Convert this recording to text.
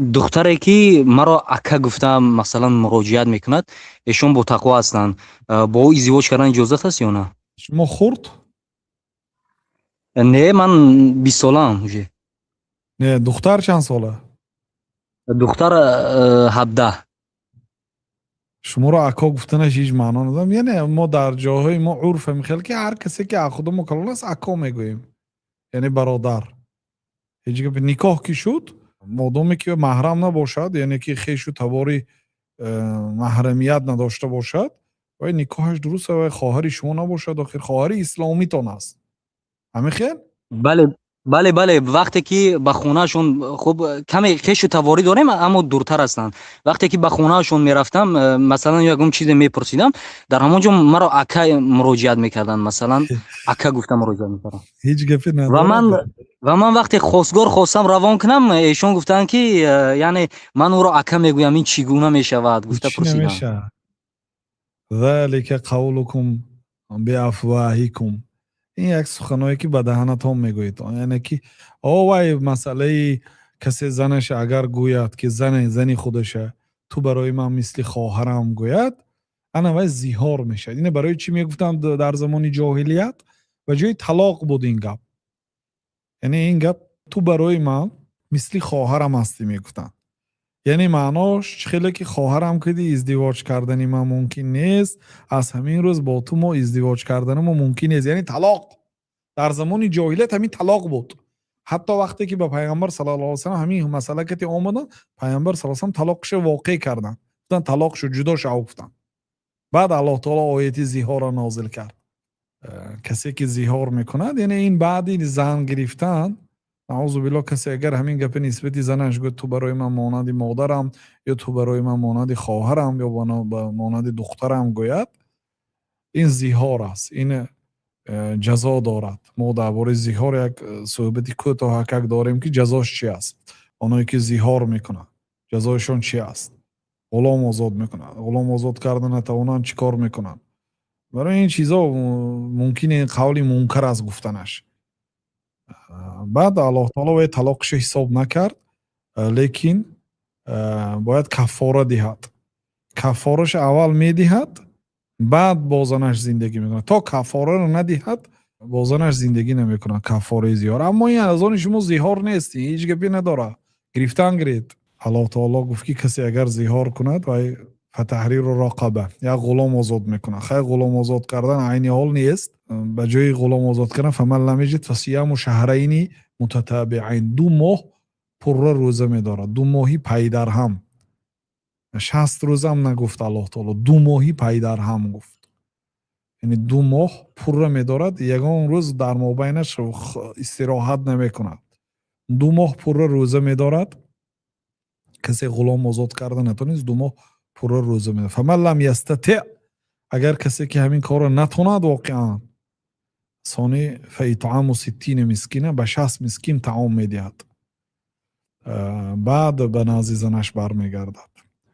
Духтаре, ки маро ака гуфта, масалан, муроҷиат мекунад, эшон бо тақво ҳастанд, бо ӯ издивоҷ кардан иҷозат аст ё на? Шумо хурд? Не, ман 20 солаам уже. Не, духтар чанд сола? Духтар 17. Шуморо ако гуфтанаш ҳеҷ маъно надорам. Яъне мо дар ҷойҳои мо урф ҳамин ки ҳар касе ки аз худамо калон аст, ако мегӯем, яъне бародар. Ҳеҷ гап. Никоҳ ки шуд, модоме ки маҳрам набошад, яъне ки хешу табори маҳрамият надошта бошад, вай никоҳаш дуруст, вай хоҳари шумо набошад, охир хоҳари исломитон аст, ҳамин хел? Бале, вақте ки ба хонаашон, хуб, каме хешу таворӣ дорем, аммо дуртар ҳастанд, вақте ки ба хонаашон мерафтам, масалан, ягон чизе мепурсидам, дар ҳамон ҷо маро ака муроҷиат мекарданд, масалан, ака гуфта муроҷиат мекарданд. Ҳеҷ гапе Ва ман надорад. Ва ман вақте хостгор хостам равон кунам, эшон гуфтанд, ки яъне ман ӯро ака мегӯям, ин чӣ гуна мешавад, гуфта Ҳеҷ пурсидам. Намешавад. ذلك قولكم بأفواهكم. Ин як суханое, ки ба даҳанатон мегӯед, яъне ки о вай масъалаи касе занаша агар гӯяд, ки зане зани худаша ту барои ман мисли хоҳарам гӯяд, ана вай зиҳор мешавад. Ина барои чӣ мегуфтанд дар замони ҷоҳилият? Ба ҷои талоқ буд ин гап. Яъне ин гап ту барои ман мисли хоҳарам ҳастӣ мегуфтанд, яъне маънош чӣ хеле ки хоҳарам киди издивоҷ кардани ман мумкин нест, аз ҳамин рӯз бо ту мо издивоҷ карданамо мумкин нест, яъне талоқ. Дар замони ҷоҳилият ҳамин талоқ буд. Ҳатто вақте ки ба Пайғамбар саллаллоҳу алайҳи васаллам ҳамин масъала кати омаданд, Пайғамбар саллаллоҳу алайҳи васаллам талоқша воқеъ карданд, гуфтанд: талоқ шуд, ҷудо шав, гуфтанд. Баъд Аллоҳ таоло ояти зиҳорро нозил кард. Касе ки зиҳор мекунад, яъне ин баъди зан гирифтан, наъузу биллоҳ, касе агар ҳамин гапи нисбати занаш гӯяд, ту барои ман монанди модарам ё ту барои ман монанди хоҳарам ё ба монанди духтарам гӯяд, ин зиҳор аст, ин ҷазо дорад. Мо дар бораи зиҳор як суҳбати кӯтоҳакак дорем, ки ҷазош чи аст. Оное ки зиҳор мекунанд, ҷазояшон чи аст? Ғулом озод мекунанд, ғулом озод карда натавонанд, чӣ кор мекунанд? Барои ин чизо мумкин қавли мункар аст гуфтанаш. Баъд Аллоҳ таоло вай талоқшо ҳисоб накард, лекин бояд каффора диҳад. Каффораша аввал медиҳад, баъд бо занаш зиндагӣ мекунад. То каффораро надиҳад, бо занаш зиндагӣ намекунад, каффораи зиҳор. Аммо ин аз они шумо зиҳор нест, ҳеҷ гапе надорад, гирифтан гиред. Аллоҳ таоло гуфт, ки касе агар зиҳор кунад, вай فتحرير رقبة, як ғулом озод мекунад. Хай, ғулом озод кардан айни ҳол нест. Ба ҷои ғулом озод кардан فمن لم يجد فصيام شهرين متتابعين, 2 моҳ пурра рӯза медорад, 2 моҳи пайдарҳам. 60 рӯзам нагуфт Аллоҳ таоло, 2 моҳи пайдарҳам гуфт, яъне 2 моҳ пурра медорад, ягон рӯз дар мобайнаш истироҳат намекунад, 2 моҳ пурра рӯза медорад. Касе ғулом озод карда натонист, 2 моҳ пурра рӯза медорад. فمن لم يستطع, агар касе ки ҳамин корро натонад воқеан, сони فإطعام 60 مسكينا, ба 60 мискин таом медиҳад, баъд ба назди занаш бармегардад.